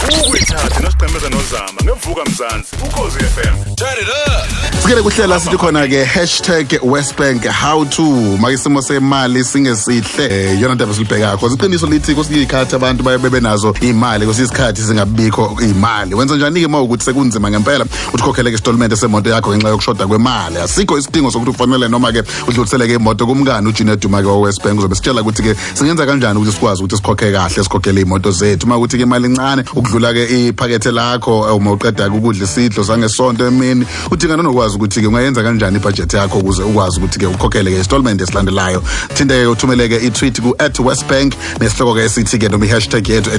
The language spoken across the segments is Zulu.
Ukuyithatha nosigqemeza nozama ngevuka Mzansi Ukhozi FM. Turn it up. Sikele kuhlela sithi khona ke #Westbank how to makisimo semali singesihle, yona ndaba silibheka kho. Iqiniso lithi kwesinye isikhathi abantu baye bebe nazo imali, kwesinye isikhathi singabikho imali. Wenza njani ke uma ukuthi sekunzima ngempela uthikhokhele ke installment semoto yakho ngenxa yokushoda kwemali? Asikho isidingo sokuthi ufanele noma ke udluliseleke imoto kumngani. uJunior Duma ke wa Westbank uzobe sitshela ukuthi ke singenza kanjani ukuthi sikwazi ukuthi sikhokhe kahle, sikhokhele imoto zethu uma ukuthi ke imali incane ukudlula ke iphakethe lakho uma uqeda ukudla isidlo sangesonto emini. Udinga nokwazi ukuthi ke ungayenza kanjani ibudget yakho ukuze ukwazi ukuthi ke ukhokhele ke installment esilandelayo. Thinte ke uthumeleke i-tweet ku @Westbank nesihloko ke esithi ke noma i-hashtag yethu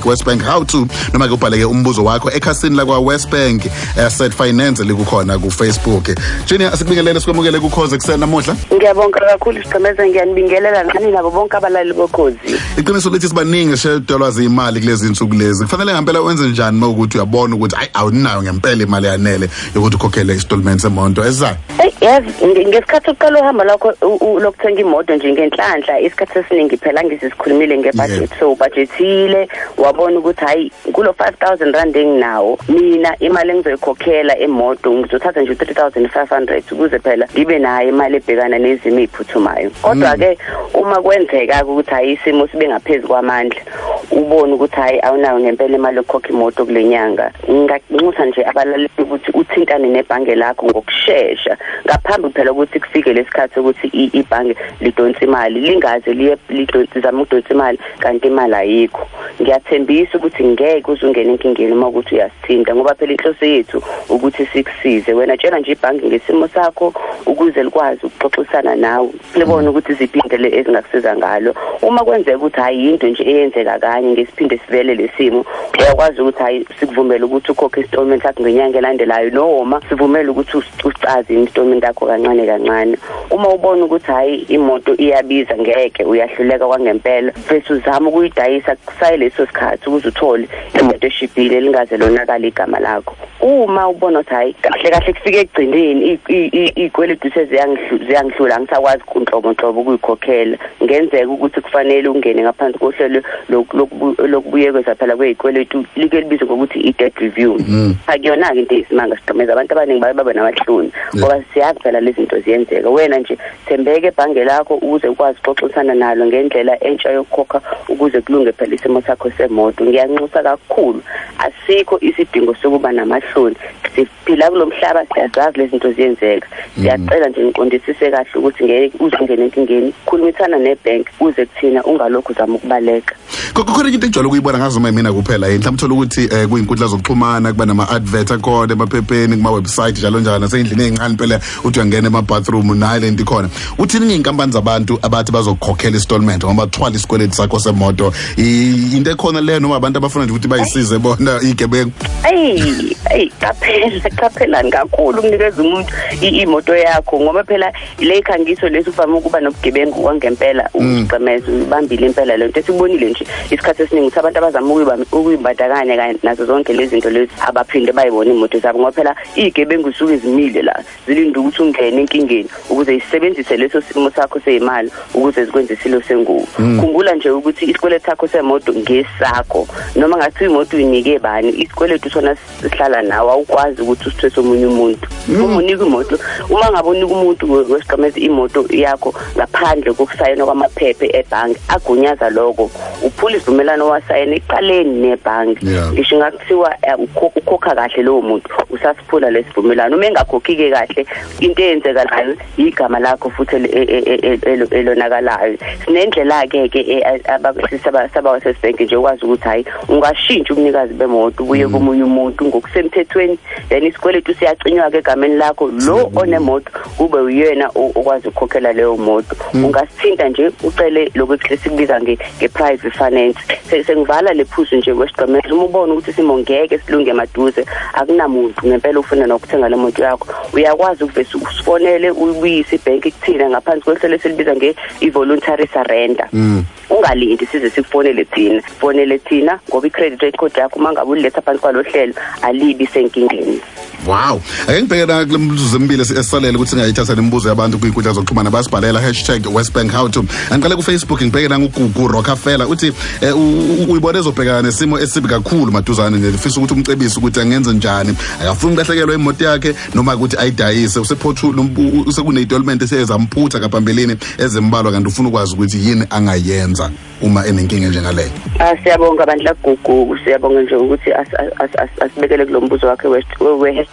@#Westbank how to, noma ke ubhaleke umbuzo wakho ekhasini lakwa Westbank Asset Finance likukhona ku Facebook. Junior, asikubingelele, sikwamukele kukhoze kusena namuhla. Ngiyabonga kakhulu Sigqemeza, ngiyanibingelela nani nabo bonke abalaleli bokhozi. Iqiniso lithi sibaningi eshedelwa zimali kulezi insuku lezi. Kufanele ngempela wenze njani uma ukuthi uyabona ukuthi ayi, awunayo ngempela imali yanele yokuthi ukhokhele installment semonto ezayo? Hey, yazi, ngesikhathi uqala uhambo lakho lokuthenga imoto nje, ngenhlanhla isikhathi esiningi phela ngisikhulumile ngebudget, so budgetile wabona ukuthi hayi, kulo 5000 rand enginawo mina, imali engizoyikhokhela emoto ngizothatha nje 3500 ukuze phela ngibe nayo imali ebhekana nezimo eziphuthumayo. Kodwa ke uma kwenzeka ukuthi hayi, isimo sibe ngaphezulu kwamandla, ubone ukuthi hayi, awunayo ngempela imali yokukhokha imoto kule nyanga, nginganxusa nje abalaleli ukuthi uthintane nebhange lakho ngokusheshsha ngaphambi phela ukuthi kufike lesikhathi ukuthi ibhange lidonse imali, lingaze liye lidonse, zama ukudonsa imali kanti imali ayikho. Ngiyathembisa ukuthi ngeke uze ungene enkingeni uma ukuthi uyasithinta, ngoba phela inhloso yethu ukuthi sikusize wena. Tshela nje ibhange ngesimo sakho ukuze likwazi ukuxoxisana nawe, libone ukuthi ziphi indlela ezingakusiza ngalo. Uma kwenzeka ukuthi hayi, into nje eyenzeka kanye, ngesiphinde sivele lesimo, uyakwazi ukuthi hayi, sikuvumele ukuthi ukhokhe installment sakho ngenyanga elandelayo, noma sivumele ukuthi usicaze installment yakho kancane kancane. Uma ubona ukuthi hayi, imoto iyabiza, ngeke, uyahluleka kwangempela, bese uzama ukuyidayisa kusaye leso sikhathi ukuze uthole imoto eshibhile, lingaze lonakala igama lakho. Uma ubona ukuthi hayi, kahle kahle kufike ekugcineni iy'kweletu seziyangihlula, angisakwazi kunhlobo nhlobo ukuyikhokhela, ngenzeka ukuthi kufanele ungene ngaphansi kohlelo lokubuyekeza phela kwey'kweletu, like libizwe ngokuthi i-debt review. Akuyona-ke into eyisimanga Sigqemeza, abantu abaningi baye babe namahloni ngoba siyazi phela lezi zinto ziyenzeka. Wena nje thembeke ebhange lakho ukuze ukwazi ukuxoxisana nalo ngendlela entsha yokukhokha ukuze kulunge phela isimo sakho semoto. Ngiyanxusa kakhulu, asikho isidingo sokuba namahloni. Siphila kulo mhlaba, siyazazi lezi zinto ziyenzeka. Siyacela nje niqondisise kahle ukuthi ngeke uze ungene enkingeni. Khulumisana nebhenki uze kuthina, ungalokhu uzama ukubaleka. Kukhona into engijwayele ukuyibona ngazo uma mina kuphela yini, mhlawumbe uthola ukuthi kuyinkundla zokuxhumana kuba nama-advert akhona emaphepheni, kuma-website, njalo njalo, nasey'ndlini ey'ncane phela uthi uyangena ema-bathroom nayo le nto ikhona. Uthini ngey'nkampani zabantu abathi bazokukhokhela installment ngoba bathwala isikweletu sakho semoto? Into ekhona leyo noma abantu abafuna nje ukuthi bayisize bona iy'gebengu? Eyi eyi, qaphela, qaphelani kakhulu ukunikeza umuntu imoto yakho, ngoba phela le khangiso lesi uvame ukuba nobugebengu kwangempela. Usigqemeza ubambile impela le nto esibonile nje isikhathi esiningi ukuthi abantu abazama ukuyibandakanya kanye nazo zonke lezi zinto lezi abaphinde bayibone imoto zabo, ngoba phela iy'gebengu zisuke zimile la zilinde ukuthi ungene enkingeni ukuze zisebenzise leso simo sakho seyimali ukuze zikwenze isilo sengubo. Khumbula nje ukuthi isikweletu sakho semoto ngesakho, noma ngathiwa imoto uyinike bani, isikweletu sona sihlala nawe, awukwazi ukuthi usithwese omunye umuntu. Uma unika imoto, uma ngabe unika umuntu wesiqameza imoto yakho ngaphandle kokusayina kwamaphepha ebhange agunyaza lokho, uphula isivumelwano wasayina ekuqaleni nebhange. Ngisho ngakuthiwa ukhokha kahle lowo muntu, usasiphula lesivumelwano. Uma engakhokhi-ke kahle, into eyenzekalayo igama lakho futhi elonakalayo. Sinendlela-ke ke sabawasesibhenki nje ukwazi ukuthi hhayi, ungashintsha ubunikazi bemoto ubuye komunye umuntu ngokusemthethweni, then isikweletu siyacinywa-ke egameni lakho, lo onemoto kube uyena okwazi ukukhokhela leyo moto. Ungasithinta nje ucele lokhu esikubiza nge-private finance. Sengivala le phuzu nje kwesigqemeza, uma ubona ukuthi isimo ngeke silunge maduze, akunamuntu ngempela ufuna nokuthenga le moto yakho, uyakwazi ukuvese usifonele uyibuyise ibhenki kuthina ngaphansi kohlelo esilibiza nge-voluntary surrender. Ungalindi size sikufonele thina, fonele thina, ngoba i-credit record yakho uma ngabe uliletha phansi kwalo hlelo alibi senkingeni. Wow, ake ngibheke la kule mizuzu emibili esisalele ukuthi singayithatha nemibuzo yabantu kwinkundla zokuxhumana. Basibhalela #WestBankHowTo. Angiqale ku-Facebook, ngibheke la nguGugu Rockefeller, uthi uyibona ezobhekana nesimo esibi kakhulu maduzane, nefisa ukuthi umcebise ukuthi angenze njani. Akafuni ukulahlekelwa imoto yakhe noma ukuthi ayidayise. Usephothule, sekune-installment esezamphutha ngaphambilini ezimbalwa, kanti ufuna ukwazi ukuthi yini angayenza uma enenkinga njengaleyo. Siyabonga bandla Gugu, siyabonga nje ukuthi asibekele kulo mbuzo wakhe we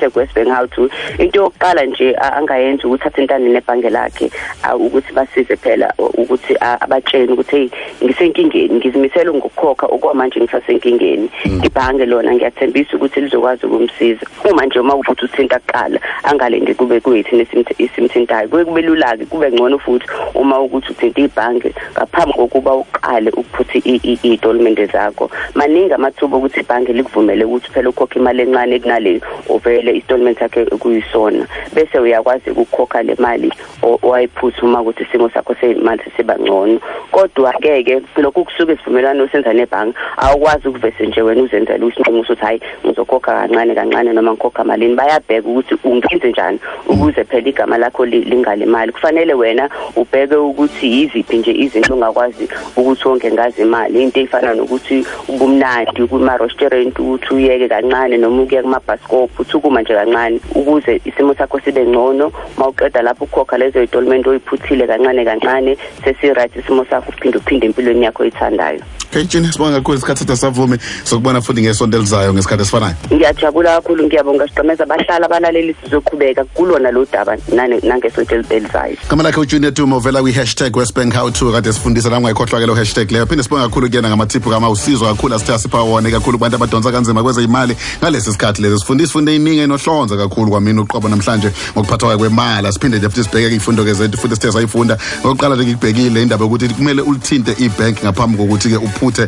#WestBankHowTo. Into yokuqala nje angayenza ukuthi athintane nebhange lakhe, ukuthi basize phela ukuthi abatshele ukuthi hey, ngisenkingeni, ngizimisele ngokukhokha, okwamanje ngisasenkingeni. Ibhange lona ngiyathembisa ukuthi lizokwazi ukumsiza uma nje uma ufuthi uthinta kuqala, angalindi kube kuyithina esimthintayo. Kuye kube lula-ke, kube ngcono futhi uma ukuthi uthinta ibhange ngaphambi kokuba uqale ukuphutha i-installment zakho. Maningi amathuba ukuthi ibhange likuvumele ukuthi phela ukhokhe imali encane kunale ovele installment yakhe kuyisona, bese uyakwazi ukukhokha le mali owayiphutha uma ukuthi isimo sakho semali sesiba ngcono. Kodwa-ke ke lokhu kusuke isivumelwano osenza nebhange, awukwazi ukuvese nje wena uzenzele isinqumo ukuthi hayi, ngizokhokha kancane kancane noma ngikhokha malini. Bayabheka ukuthi ungenze njani ukuze phela igama lakho lingalimali. Kufanele wena ubheke ukuthi yiziphi nje izinto ongakwazi ukuthi wonke ngazi imali, into efana nokuthi ubumnandi kuma-restaurant ukuthi uyeke kancane, noma ukuya kuma-bhasikophu, uthi ukuma nje kancane ukuze isimo sakho sibe ngcono. Uma uqeda lapho ukhokha lezo installment oyiphuthile kancane kancane, sesi-right isimo sakho, uphinde uphinde empilweni yakho oyithandayo. Okay Jini, sibonga kakhulu, isikhathi sethu asavumi. Sokubona futhi ngesonto elizayo ngesikhathi esifanayo. Ngiyajabula kakhulu, ngiyabonga Sigqemeza. Bahlala abalaleli, sizoqhubeka kulona lo daba nangesonto elizayo. Igama lakhe uJunior Duma, uvela kwi-#WestBankHowTo, kade sifundisa la. Ungayikhohlwa ke lo hashtag leyo. Phinde sibonga kakhulu kuyena ngamathiphu kama usizo kakhulu asithe asipha wona, kakhulu kubantu abadonsa kanzima kwezeyimali ngalesi sikhathi lezi. Sifunda isifundo eyiningi enohlonze kakhulu kwamina uqobo namhlanje ngokuphathwa kwemali. Siphinde nje futhi sibheke izifundo ke zethu futhi sithe sayifunda. Ngokuqala nje ngikubhekile indaba yokuthi kumele ulithinte ibhank ngaphambi kokuthi ke uphuthe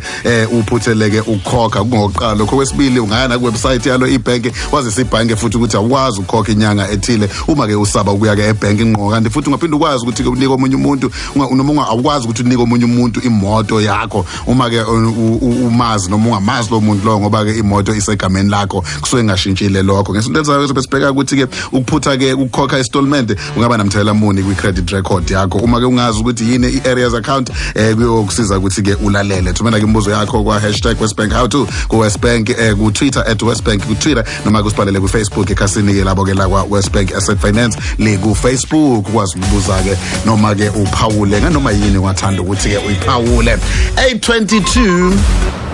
uphutheleke ukukhokha, kungokuqala lokho. Kwesibili, ungaya na ku-website yalo ibhank, wazise ibhanke futhi ukuthi awukwazi ukukhokha inyanga ethile uma ke usaba ukuya ke ebhank ngqo. Kanti futhi ungaphinde ukwazi ukuthi ke unike omunye umuntu, noma awukwazi ukuthi unike omunye umuntu imoto yakho uma ke umazi noma ungamazi lo muntu lo, ngoba ke imoto isegameni lakho, kusuke ngashintshile lokho. Ngesonto elizayo sobe sibheka ukuthi ke ukuphutha ke ukukhokha installment ungaba namthelela muni kwi-credit record yakho. Uma ke ungazi ukuthi yini i-arrears account, kuyokusiza ukuthi ke ulalele. Thumela ke imibuzo yakho kwa #WestBankHowTo ku Westbank ku Twitter, @Westbank ku Twitter, noma kusibhalele ku Facebook ekhasini ke labo ke la kwa Westbank Asset Finance le ku Facebook, ukwazi ukubuza ke noma ke uphawule nganoma yini ungathanda ukuthi ke uyiphawule. 822.